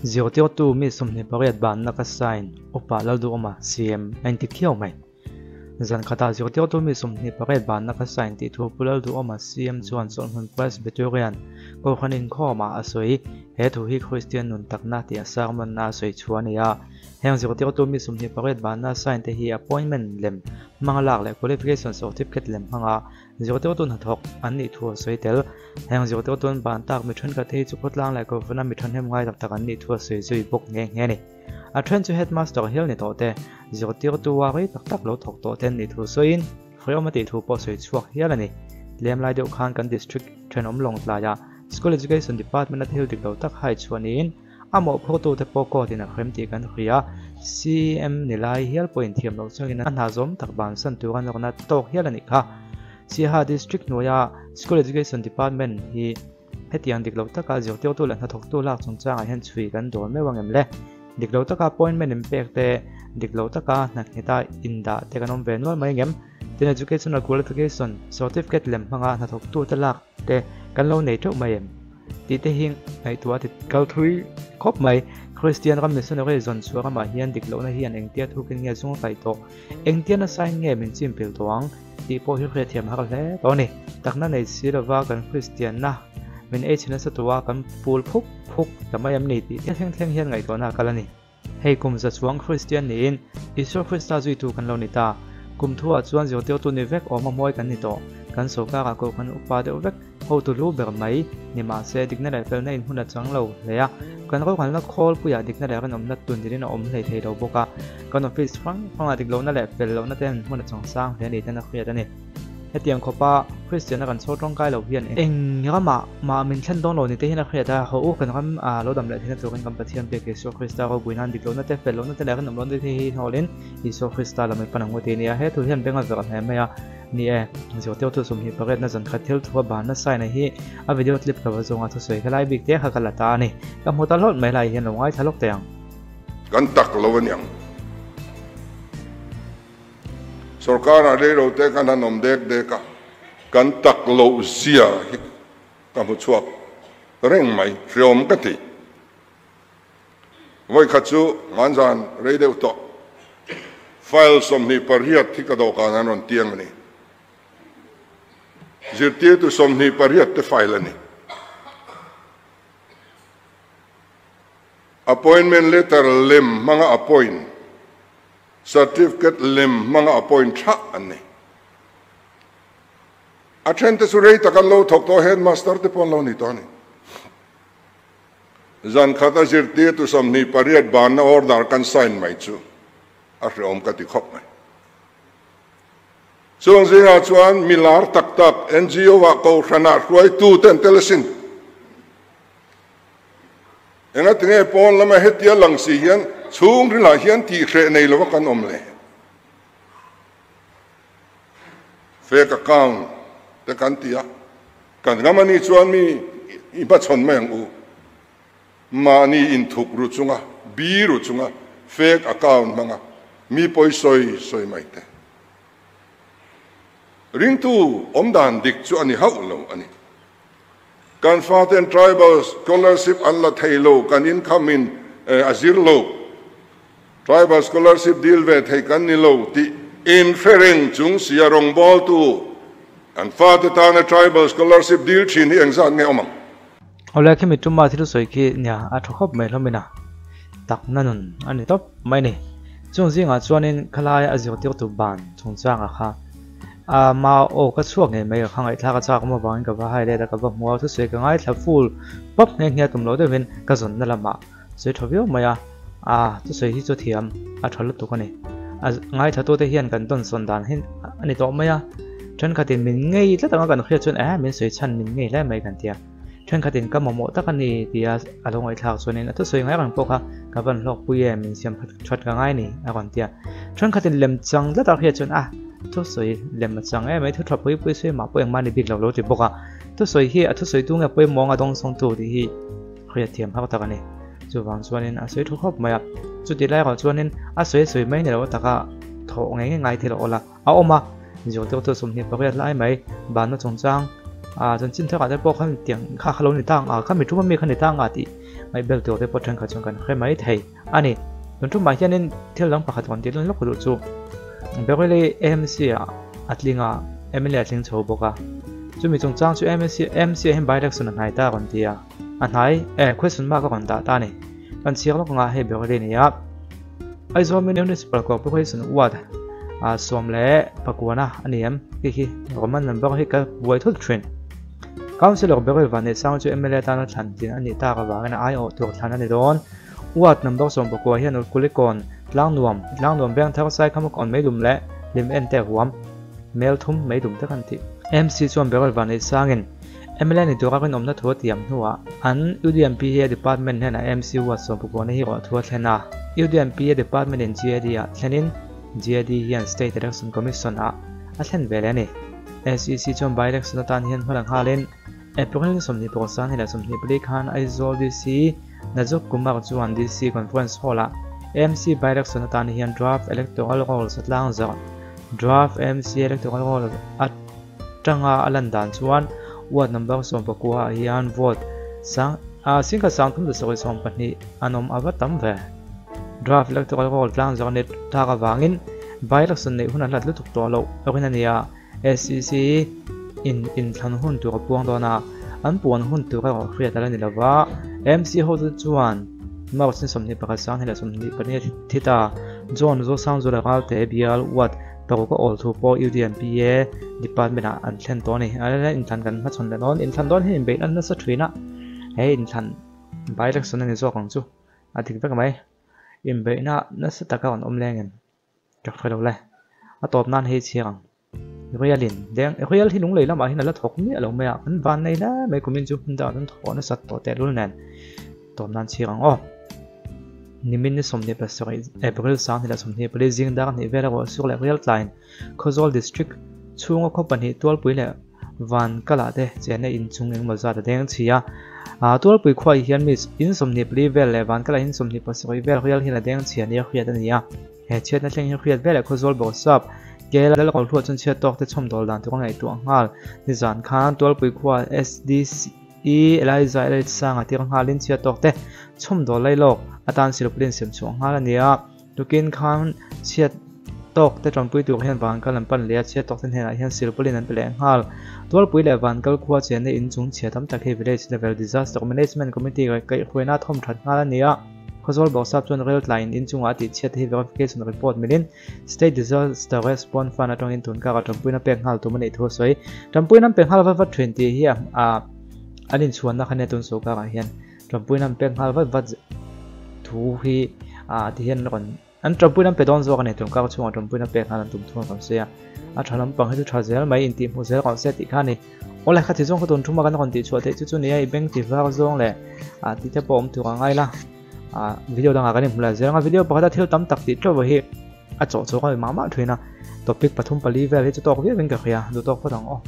Zirtirtu mi 28 banna ka sign, Upa Lalduhawma, CM, a inti khiau mai. Zan khatah zirtirtu mi 28 banna ka sign tih thu Pu Lalduhawma, CM, chuan Chawlhhmun Presbyterian Kohhran inkhawmah a sawi. He thu hi Kristian nun takna tih a sermon-na a sawi chhuah a ni a. Heng zirtirtu mi 28 banna sign te hi appointment lem hmanga lak leh qualification certificate lem hmanga Zirtirtu hnathawk an nih thu a sawi tel. Heng zirtirtu an ban tak mi thenkhat hi chu khawtlang leh kohhran mi thahnem ngai tak tak an nih thu a sawi zui bawk nghe nghe a ni. A then chu headmaster hial ni tawh te, zirtirtu a rei tak tak lo thawk tawh te an nih thu sawiin hrehawm a tih thu pawh sawi chhuak hial a ni. Tlem lai deuh khan kan district thenawm Lawngtlaiah School Education Department a thil dik lo tak hai chhuah niin A mawhphurhtute pawh court in a hrem tih kan hria. CEM ni lai hial pawhin thiam loh chungin a hna zawm tak bansan tur a nawrna tawk hial a nih kha. Siaha District hnuaia School Education Department hi hetiang dik lo taka zirtirtu leh hnathawktu lak chungchangah hian chhui kan dawn meuh ang em le? Dik lo taka appointment in pek te, dik lo taka hna ngheta indah te kan awm ve nual mai ang em? Tin Educational Qualification Certificate lem hmanga hnathawktute lak te kan lo nei teuh mai em? Tih te hi ngaihtuah a ti kal thui khawp mai. Kristian ram missionary zawn chhuah ramah hian dik lohna hian engtia thukin nge zung a kaih tawh? Engtia nasain nge min chim pil tawh ang? Tih pawh hi hriatthiam har hle tawh a ni. Takna nei si lova kan Kristianna min ei chhe nasa tawh a, kan pul phuk phuk ta mai em ni tih te thleng thleng hian ngaihtuahna a kal a ni. Hei kum za chuang Kristian niin Isua Krista zuitu kan lo ni ta. Kum thuah chuan zirtirtu ni vek awm a hmawi kan ni tawh. Kan sawrkarah kohhran upa deuh vek hotu lu ber mai ni mahse dikna leh felna in hmun a chang lo hle a. Kan rorelna khawlpuiah dikna leh rinawmna tun dinin a awm hlei thei lo bawk a. Kan office hrang hrangah dik lohna leh fel lohna ten hmun a chang sang hle ni ten a hriat a ni. Hetiang khawpa Kristiana kan chhawr tawngkai lo hian eng ramah mah min thlen dawn lo ni te hian a hriat a, haw u kan ram lo dam leh theihna turin kan Pathian pek Isua Krista ropui nan dik lohna te, fel lohna te leh rinawm lohna te hi hnawlin Isua Krista lam i pan ang u tih a ni a. He thu hian beng a verh hle mai a, ni e, zirtirtu 28 na zankhat thil thu a ban nasa in hi a video clip ka va zawnga thusawi kha lai bik te kha ka la ta a ni. Ka hmu ta hlawt mai lai hian lo ngaithla lawk teh ang. Kan tak lo a niang. Sorkar-ah reilote kan han awm dek dek a, kan tak loh zia hi ka hmu chhuak reng mai, hreawm ka ti. Vawikhat chu hmanzan rei deuh tawh file 28 hi ka dawhkan an rawn tiang a ni. Zirtirtu 28 te file a ni. Appointment letter lem hmanga appoint. Certificate lem hmanga appoint tha an ni. A then te chu rei tak an lo thawk tawh a, headmaster te pawh an lo ni tawh a ni. Zan khat a zirtirtu 28 banna order kan sign mai chu a hreawm ka ti khawp mai. Chung zingah chuan mi lar tak tak NGO ah kohhranah hruaitu te an tel asin. Engatinge pawn lama hetia lang si hian chhungrilah hian tihhreh nei lova kan awm le? Fake account te kan ti a, kan ram a nih chuan mi i hmachhawn mai ang u. Mahni inthuk ru chunga, bi ru chunga fake account hmanga mi pawi sawi sawi mai te. Ringtu awmdan dik chu a ni hauh lo a ni. Kan faten tribal scholarship an la thei lo, kan income in a zir lo, tribal scholarship deal ve thei kan ni lo tih inhre reng chung sia rawngbawltu kan fate tana tribal scholarship deal thin hi engzat nge awm ang? Awle khimi tuma thil sawi khi nia a tha khawp mai hlawm ina takna nun a ni tawp mai ni. Chung zingah chuanin khalai a zirtirtu ban chungchangah kha A ma aw ka chhuak ngei mai ka kha ngaihthlak a chak awm avangin ka va hai let a, ka va hmu a, thusawi ka ngaithla full pawp nghe nghe a tum loh deuhin ka zawnna lamah sawi tha viau mai a, a thusawi hi chu thiam a tha lutuk a ni. A ngaithla tute hian kan tawn sawn dan hi a ni tawh mai a, thenkhatin min ngei tlat anga kan hriat chuan eh min sawi chhan min ngei hle mai kan ti a, thenkhatin ka mamawh tak a ni tia a lo ngaihthlak chuanin a thusawi ngai reng pawh kha ka van hlawkpui e min siam that ka ngai ni a rawn ti a, thenkhatin lem chang tlat a hriat chuan a thusawi lem a chang em mai thu tha pui pui sawi mah pawh engmah ni bik lo lo ti bawk a, thusawi hi a thusawi tu nge pawimawh anga dawng sawng tu tih hi hriat thiam har tak a ni, chuvang chuanin a sawi thu khawp mai a, chutih lai erawh chuanin a sawi sawi mai ni lo taka thawh ngei ngei ngai thil a awl a. A awm a, zirtirtu 28 lai mai banna chungchang ah chanchin thar ah te pawh khan tiang kha kha lo ni tang a, kha mi thu mi kha ni tang a tih Ngaihbel tur te pawh thenkhat chuan kan hre mai thei a ni. Tun tumah hianin thil dang pakhat rawn tih lun lawk duh chu Beryl-i AMC ah a tling a, MLA a tling chho bawk a. Chumi chungchang chu AMC AMC ah hian by-election a hnai ta a rawn ti a, a hnai eh question mark a rawn dah ta a ni. Kan chhiar lawk anga hei Beryl-i a ni a. Aizawl Municipal Corporation ward ah 19 a ni em? Khi khi Roman number hi ka buai thut thin. Councillor Beryl Vanneihsang chu mla tana thlan tlin a nih tak avangin a aiawh tur thlan a ni dawn. Ward number 19 hian Ulkulikawn, Tlangnuam, Tlangnuam Vengthar, Saikhamuk awn Meilum leh Hlim en te huam mel thum Meilum te kan tih. MC chuan Beryl Vanneihsangin mla ni tura rinawmna thu a tiam hnuah an UDMPA department hnenah MC ward 19 na hi rawh thu a thlen a. UDMPA department in GAD ah thlenin GAD hian State Election Commission ah a thlen ve leh a ni. SEC chuan by-election atan hian hma la nghalin April 26, 24 khan Aizawl DC Nazuk Kumar chuan DC Conference Hall-ah AMC by-election atan hian Draft Electoral Rolls a tlang zawh. Draft AMC Electoral Roll atanga a lan dan chuan ward number 19 ah hian vote sang 10,372 an awm a va tam ve. Draft Electoral Roll tlang zawh a ni tak avangin by-election neih hun a hlat lutuk tawh loh rin a ni a. SEC in inthlan hun tur a puang dawn a, an puan hun tur erawh hriat a la ni lo va. MC hotu chuan March ni 21 2024 a thi ta. John Zosangzula Ralte bial ward paruk a awl thu pawh UDMPA department ah an thlen tawh a ni. A la inthlan kan hmachhawn leh dawn. Inthlan dawn hi inbeih lan nasa thin a, he inthlan by election a ni zawk ang chu a dik vek mai. Inbeihna nasa taka rawn awm leng em? Ka hre lo le. A tawp nan hei chhiar ang. Rialin deng rial hi lunglei lamah hian a la thawk miah lo mai a, kan van nei hle mai kumin chu hmun dangah chuan thawh nasat tawh tehlul nen tawp nan chhiar ang aw. Nimin ni 27 April 2024 zing dar hnih vel erawh sur leh rial tlaiin Khawzawl District chhunga khaw pahnih Tualpui leh Van kalah te chenna inchung engemaw zat a deng chhi a. Tualpui khuaah hian mi in 24 vel leh van kalah hian 27 vel rial hian a deng chhi a nia hriat a ni a. He chhiatna thleng hi hriat veleh Khawzawl Bawrhsap Kela Lalkawl hluah chuan chhiat tawk te chhawmdawl dan tur a ngaihtuah nghal. Nizan khan Tualpui khua SDE Eliza LH Sanga tir nghalin chhiat tawk te chhawmdawl lailawk atan silpauline siam chhuah nghal a ni a. Tukin khan chhiat tawk te tanpui tur hian Vankal an pan leh a, chhiat tawk te hnenah hian silpauline an pe leh nghal. Tualpui leh Vankal khua chenna inchung chhia tam tak hi Village Level Disaster Management Committee kaihhruaina thawm that nghal a ni a. Khawzawl Bawrhsap chuan rel tlaiin inchungah a tihchhiat hi verification report milin State Disaster Response Fund atangin tun karah tanpuina pek nghal tum a nih thu a sawi. Tanpuina an pe nghal vat vat thin tih hi an inchhuanna kha nia tun sorkarah hian tanpuina an pek nghal vat vat thu hi ti hian rawn an tanpuina an pe dawn zawk a ni tun kar chhungah tanpuina pek nghal an tum thu an rawn sawi a. A tha lampang hi chu tha zel mai intihhmuh zel rawh se tih kha a ni. Awle kha ti zawng kha tun thuma kan rawn tih chhuah theih chu chu nia i beng ti var zawng leh ah tih te pawh awm tur a ngai la ah video dangah kan inhmu leh zel ang a video pakhata thil tam tak tih teuh hi a chawh chhuak a ni mah mah thin a topic pathum pali vel hi chu tawk viau in ka hria duh tawk phawt ang aw.